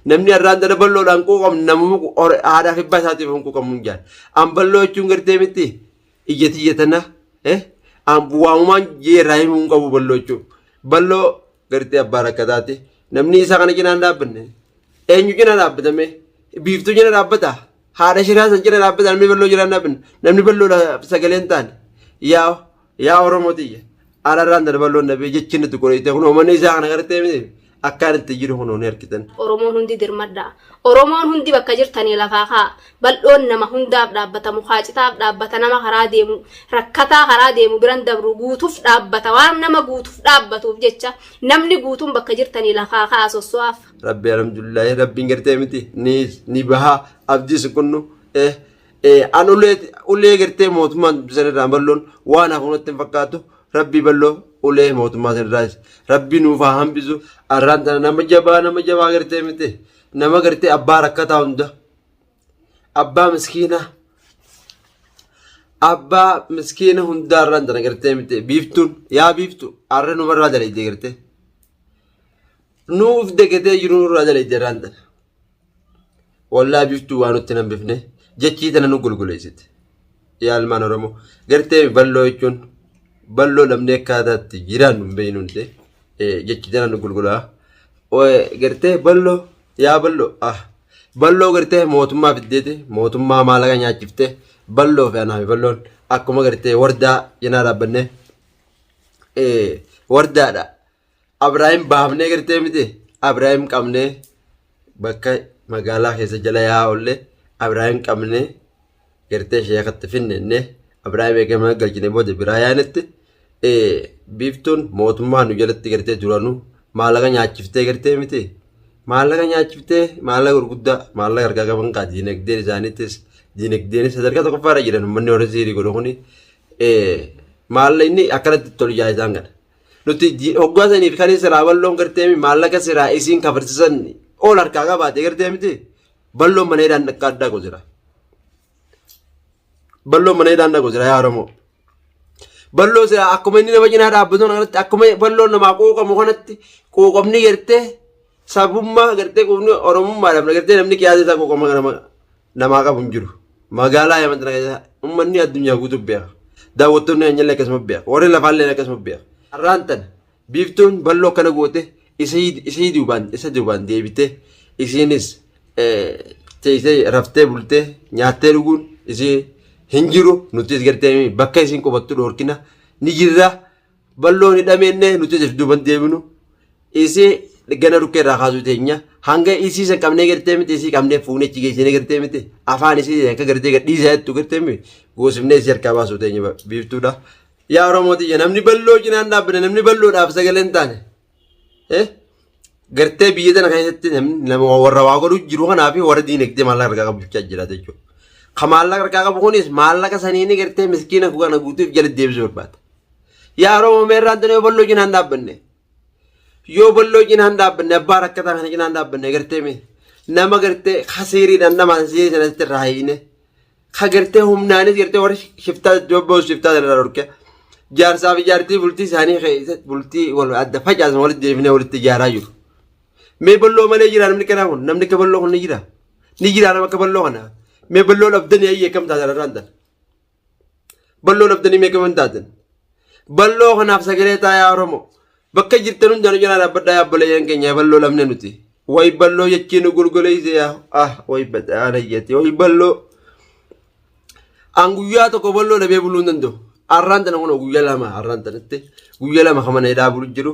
Namni har'aan tana balloodhaan quuqamu namuma haadhaa fi abbaa isaatiif hin quuqamu hin jaan. An balloo jechuun gartee miti ija tiyya tana an waamumaan jeerraa himuu hin qabu balloo jechuun. Balloo gartee abbaa rakkataati. Namni isaa kana cinaan dhaabbanne eenyu cina dhaabbatame biiftuu cina dhaabbata haadha shiraa san cina dhaabbata namni balloo jiraan dhaabbanne namni balloo sagalee hin taane yaa Yaa Oromoo tiyya alarraan tana balloon dhabee jechi nuti godhite kun manni isaa kana gartee miti akkaan itti jiru kun ni argitan. Oromoon hundi dirmadhaa. Oromoon hundi bakka jirtanii lafaa ka'a. Bal'oon nama hundaaf dhaabbata, mukaa citaaf dhaabbata, nama karaa deemu, rakkataa karaa deemu biran dabru guutuuf dhaabbata. Waan nama guutuuf dhaabbatuuf jecha namni guutuun bakka jirtanii lafaa ka'a sosso'aaf. Rabbi alhamdulillahi rabbiin gartee miti ni ni bahaa abdiis kunnu eh An ulee ulee gartee mootummaan dubbisan irraa balloon waan hafu natti hin fakkaatu. Rabbi balloo ulee mootummaa san irraa rabbi nuuf haa hambisu. Arraan tana nama jabaa nama jabaa gartee miti. Nama gartee abbaa rakkataa hunda. Abbaa miskiinaa. Abbaa miskiina hundaa arraan tana gartee miti. Biiftuun yaa biiftu arra numarraa dalayde gartee. Nuuf degatee jiru nurraa dalayde arraan tana. Wallaa biftuu waa nutti hin hambifne jechii tana nu golgoleessite. Yaa ilmaan Oromoo gartee balloo jechuun balloo dhabnee akkaataatti jiraannu hin beeknu nuti jechi tana nu golgolaa. Gartee balloo yaa balloo ah balloo gartee mootummaa fiddeeti mootummaa maallaqa nyaachiftee balloo fi anaa fi balloon akkuma gartee wardaa cinaa dhaabbannee wardaadha. Abraahim baafnee gartee miti Abraahim qabnee bakka magaalaa keessa jala yaa oolle Abraahim qabnee gartee sheekatti finnenne Abraahim eega mana galchine booda biraa yaanetti biiftuun mootummaa nu jalatti gartee duranuu maallaqa nyaachiftee gartee miti maallaqa nyaachiftee maallaqa gurguddaa maallaqa harkaa qaban kaa diinagdeen isaaniittis diinagdeenis sadarkaa tokkoffaarra jiran uummanni warra siirii godhu kuni maallaqni akkanatti tolu ijaa isaan kana. Nuti hoggaa saniif kan siraa balloon gartee maallaqa siraa isiin kafalchisan ol harkaa qabaate gartee miti balloon mana hidhaan dhaqqa addaa gosira. Balloon mana hidhaan dhaqu jira yaa Oromoo. Balloo siraa akkuma inni nama cinaa dhaabbatu kanatti akkuma balloon namaa quuqamu kanatti quuqamni gartee sabummaa gartee quuqni Oromummaadhaaf gartee namni qiyaasa isaa quuqama nama namaa qabu hin jiru. Magaalaa Yaman tana keessa uummanni addunyaa guutuu beeka. Daawwattoonni keenyallee akkasuma beeka. Warri lafaallee akkasuma beeka. Har'aan tana biiftuun bal'oo akkana goote isii duubaan isa duubaan deebite isiinis teessee raftee bultee nyaattee dhuguun isii hin jiru nutis gartee bakka isiin qubattu dhoorkina ni jirra. Balloon hidhameenne nutis if duuban deebinu isii gana dhukkee irraa kaasuu teenya hanga isii san qabnee gartee miti isii qabnee fuunee achi geessinee gartee miti afaan isii akka gartee gadhiisaa jettu gartee miti goosifnee isii harkaa baasuu teenya biiftuudha. Yaa Oromoo tiyya namni balloo cinaan dhaabbanne namni balloodhaaf sagalee hin taane. Gartee biyya tana keessatti namni nama warra waa godhu jiru kanaa fi warra diinagdee maallaqa harkaa qabu jechaa jira jechuudha. Ka maallaqa harkaa qabu kunis maallaqa saniini gartee miskiina kana guutuuf jala deebisuu barbaada. Yaa Oromoo meerraan tana yoo balloo cinaan dhaabbanne yoo balloo cinaan dhaabbanne abbaa rakkataa kana cinaan dhaabbanne gartee mee nama gartee kasiiriidhaan nama sirii sanatti irraa hiine ka gartee humnaanis gartee warri shiftaa bobba'u shiftaa sana irraa dhorke jaarsaa fi jaartii bultii isaanii keessatti bultii wal adda facaasan walitti deebinee walitti ijaaraa jiru. Mee balloo malee jira namni kanaa kun namni akka balloo kun ni jira ni jira nama akka balloo kana mee balloo dhabdanii ayyee kam taatan irraan tan. Balloo dhabdanii meeqa hin taatan. Balloo kanaaf sagalee taa yaa Oromoo. Bakka jirtan hundaan jalaa dhaabbadhaa yaa obboleeyyan keenya balloo dhabne nuti. Way balloo jechii nu golgoleeyse yaa ah way badhaan hayyate way balloo. An guyyaa tokko balloo dhabee buluu hin danda'u. Arraan tana kun guyyaa lama arraan tanatti guyyaa lama kan mana hidhaa bulu jiru.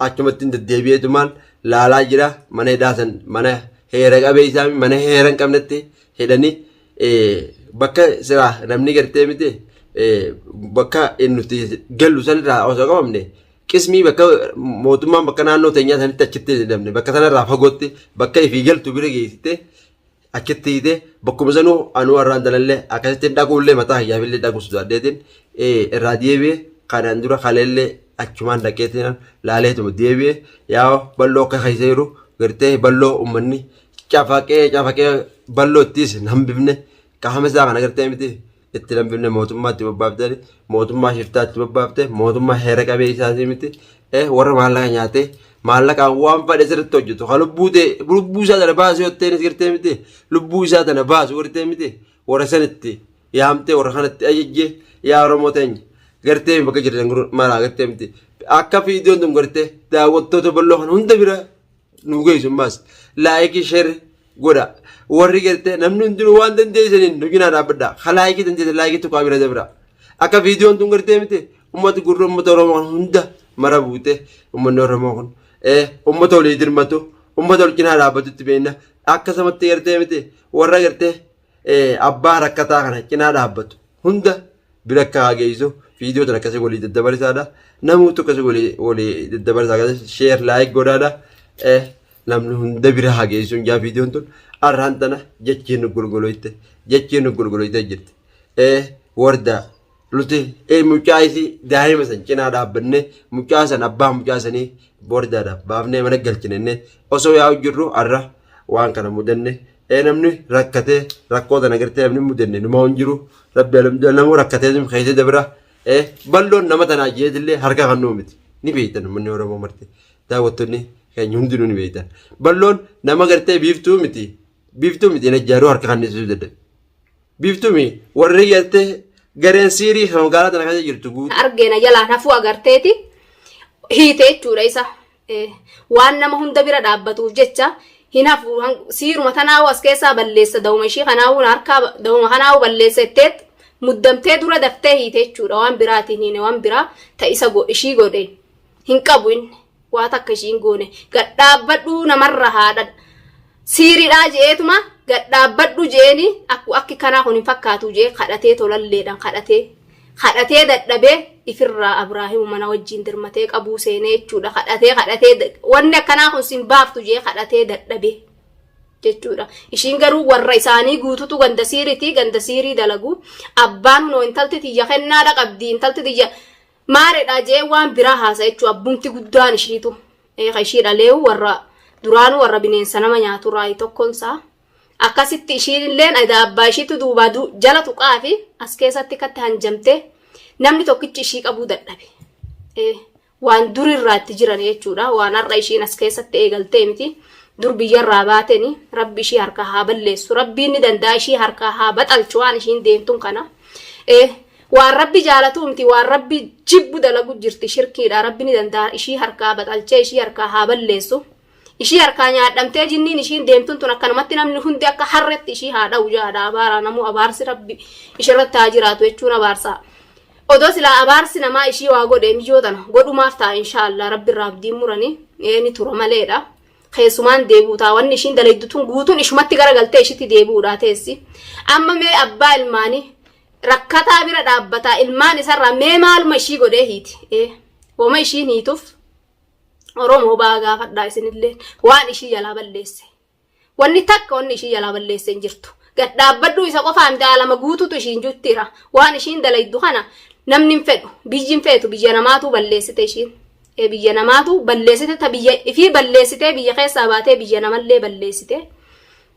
Achumatti hin deddeebi'eetumaan laalaa jira mana hidhaa san mana heera qabeessaa mana heera hin qabnetti hidhanii bakka silaa namni gartee miti bakka nuti gallu sanirraa osoo qabamne qismii bakka mootummaan bakka naannoo teenyaa sanitti achitti hidhamne bakka sanarraa fagootti bakka ifii galtu bira geessite achitti hiite bakkuma sanuu anuu har'aan dalallee akkasitti dhaquullee mataa kiyyaafillee dhaqu sodaadheetiin irraa deebi'e kanaan dura kaleellee achumaan dhaqeetiin laaleetuma deebi'e yaa bal'oo akka keessa jiru gartee bal'oo uummanni cafaqee cafaqee balloo ittiis hin hambifne qaama isaa kana gartee miti itti hin hambifne mootummaa itti bobbaaftee mootummaa shiftaa itti bobbaafte mootummaa heera qabeessaasii miti warra maallaqa nyaatee Maallaqaan waan fadhe sirriitti hojjetu. Ka lubbuu ta'e lubbuu isaa tana baasu yoo ta'e gartee miti lubbuu isaa tana baasu gartee miti warra sanitti yaamtee warra kanatti ajajjee yaa Oromoo teenya gartee bakka jirtan maraa gartee miti akka viidiyoon tun gartee daawwattoota bal'oo kan hunda bira nu geessu ammaas laayikii sheer godha warri gartee namni hundinuu waan dandeessaniin nu cinaa dhaabbadha ka laayikii dandeessan laayikii tuqaa bira dabra akka viidiyoon tun gartee miti ummata gurra ummata Oromoo kan hunda mara buute ummanni Oromoo kun ummata olii dirmatu ummata ol cinaa dhaabbatutti beekna akkasumatti gartee miti warra gartee abbaa rakkataa kana cinaa dhaabbatu hunda bira akka haa geessu viidiyoo tana akkasii walii daddabarsaadha. Namoota akkasii walii walii daddabarsaa akkasii sheer laayik godhaadha. Namni hunda bira haa geessu hin jaa viidiyoon tun arraan tana jechiin nu golgoloyte jechiin nu golgoloyte jirti. Wardaa nuti mucaa isii daa'ima san cinaa dhaabbannee mucaa san abbaa mucaa sanii wardaadhaaf baafnee mana galchinenne osoo yaa'u jirru arra waan kana mudanne namni rakkatee rakkoo tana gartee namni mudanne numa hin jiru rabbi alhamdulillah namuu rakkatee keessa dabra bal'oon nama tanaa jeetillee harka kan nuu miti ni beektan uummanni Oromoo marti daawwattoonni keenya hundinuu ni beektan bal'oon nama gartee biiftuu miti biiftuu miti najjaaruu harka kan nisuu dadhabe biiftuu mi warri gartee gareen siirii kan magaalaa tana keessa jirtu guutuu. Argeena jalaan hafuu agarteeti hiite jechuudha isa. Waan nama hunda bira dhaabbatuuf jecha hin hafu siiruma tanaa'u as keessaa balleessa da'uma ishii kanaa'u harkaa da'uma kanaa'u balleessa jetteet muddamtee dura daftee hiite jechuudha waan biraatiin hiine waan biraa ta isa ishii godhe hin qabu inni waa takka ishii hin goone gad dhaabbadhuu namarra haadha siiridhaa je'eetuma gad dhaabbadhu je'eeni akki kanaa kun hin fakkaatu je'ee kadhatee tolalleedhaan kadhatee kadhatee dadhabee ifirraa Abraahimu mana wajjin dirmatee qabuu seenee jechuudha. Kadhatee kadhatee wanni akkanaa kun sin baaftu jee kadhatee dadhabee jechuudha. Ishiin garuu warra isaanii guututu ganda siiriiti ganda siirii dalagu. Abbaan hunoo intalti tiyya kennaadha qabdi intalti tiyya maaredha jee waan biraa haasa jechuudha. Abbumti guddaan ishiitu. Eega ishii dhaleewu warra duraanuu warra bineensa nama nyaatu raayi tokkonsaa. Akkasitti ishiin illeen edaa abbaa ishiitu duubaa jala tuqaa fi as keessatti katti hanjamtee namni tokkichi ishii qabuu dadhabe. Waan durirraa itti jiran jechuudha. Waan har'a ishiin as keessatti eegaltee miti. Dur biyyarraa baateni rabbi ishii harkaa haa balleessu. Rabbiin ni danda'a ishii harkaa haa baxalchu waan ishiin deemtuun kana. Waan rabbi jaalatu miti waan rabbi jibbu dalagu jirti shirkiidha. Rabbi ni danda'a ishii harkaa baxalchee ishii harkaa haa balleessu. Ishii harkaa nyaadhamtee jinniin ishiin deemtuun tun akkanumatti namni hundi akka harretti ishii haa dha'u jaadha abaaraa namuu abaarsi rabbi ishirratti haa jiraatu jechuun abaarsaa. Odoo silaa abaarsi namaa ishii waa godhe miyyoo tana godhumaaf ta'a inshaallah rabbi irraa abdiin muranii ni tura maleedha. Keessumaan deebi'u ta'a wanni ishiin dalaydu tun guutuun ishumatti garagaltee ishitti deebi'uudha teessi. Amma mee abbaa ilmaanii rakkataa bira dhaabbataa ilmaan isarraa mee maaluma ishii godhee hiiti. Wama ishiin hiituuf Oromoo baa gaafadhaa isinillee waan ishii jalaa balleesse. Wanni takka wanni ishii jalaa balleesse hin jirtu. Gad dhaabbadhuu isa qofaa miti alama guututu ishiin juttiira. Waan ishiin dalaydu kana namni hin fedhu. Biyyi hin feetu biyya namaatu balleessite ishiin. Biyya namaatu balleessite ta biyya ifii balleessitee biyya keessaa baatee biyya namallee balleessite.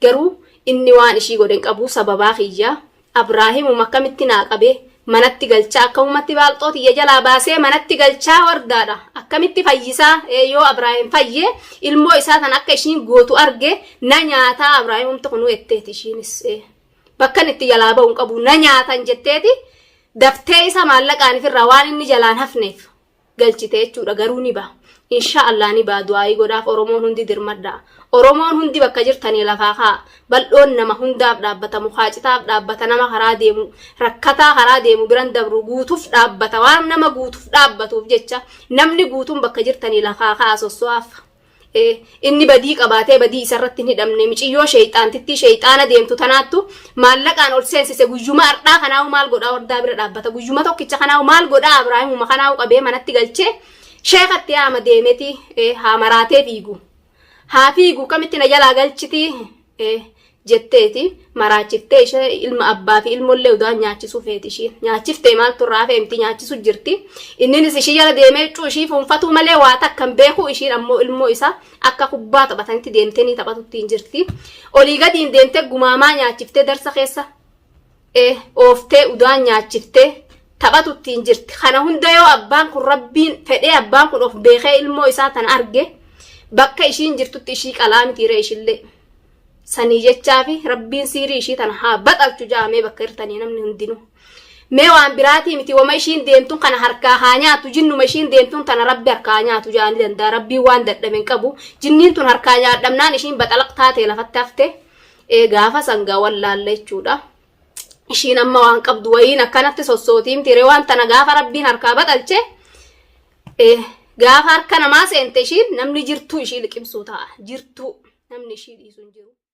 Garuu inni waan ishii godhe hin qabu sababaa kiyyaa. Abraahimuma akkamitti naa qabee manatti galchaa akkamumatti baalxoo tiyya jalaa baasee manatti galchaa wardaadha akkamitti fayyisaa yoo Abraahim fayye ilmoo isaa tan akka ishiin gootu arge na nyaataa Abraahimumti kunuu jetteeti ishiinis bakkan itti jalaa ba'u hin qabu na nyaatan jetteeti daftee isa maallaqaan ifirraa waan inni jalaan hafneef galchite jechuudha garuu ni baha insha Allah ni baha du'aayii godhaaf Oromoon hundi dirmadhaa Oromoon hundi bakka jirtanii lafaa kaa bal'oon nama hundaaf dhaabbata mukaa citaaf dhaabbata nama karaa deemu rakkataa karaa deemu biran dabru guutuuf dhaabbata waan nama guutuuf dhaabbatuuf jecha namni guutuun bakka jirtanii lafaa kaa sosso'aaf Inni badii qabaatee badii isarratti hin hidhamne miciyyoo sheeyxaantittii sheeyxaana deemtu tanaattu maallaqaan ol seensise guyyuma ardhaa kanaahu maal godhaa wardaa bira dhaabbata guyyuma tokkicha kanaahu maal godhaa Abraahimuma kanaahu qabee manatti galchee sheekatti haama deemeti haa maraatee fiigu haa fiigu kamitti na jalaa galchiti jetteeti maraachiftee ishee ilma abbaa fi ilmollee udaan nyaachisuu feeti ishiin nyaachiftee maaltu irraa feemti nyaachisu jirti inninis ishii jala deemee huccuu ishii fuunfatuu malee waa takka hin beeku ishiin ammoo ilmoo isaa akka kubbaa taphatanitti deemtee ni taphatutti hin jirti olii gadiin deemtee gumaamaa nyaachiftee darsa keessa ooftee udaan nyaachiftee taphatutti hin jirti kana hunda yoo abbaan kun rabbiin fedhee abbaan kun of beekee ilmoo isaa tan arge Bakka ishiin jirtutti ishii qalaa mitiiree ishillee. Sanii jechaafi rabbiin siirii ishii tana haa baxalchu jaamee bakka jirtanii namni hundinuu. Mee waan biraatii miti wama ishiin deemtuun kana harkaa haa nyaatu jinnuma ishiin deemtuun tana rabbi harkaa haa nyaatu jaanii danda'a rabbiin waan dadhabe hin qabu jinniin tun harkaa nyaadhamnaan ishiin baxalaq taatee lafatti hafte ee gaafa sangaa wallaalla jechuudha. Ishiin amma waan qabdu wayiin akkanatti sossootii miti ree waan tana gaafa rabbiin harkaa baxalche gaafa harka namaa seente ishiin namni jirtuu ishii liqimsuu ta'a jirtuu namni ishii dhiisu hin jiru.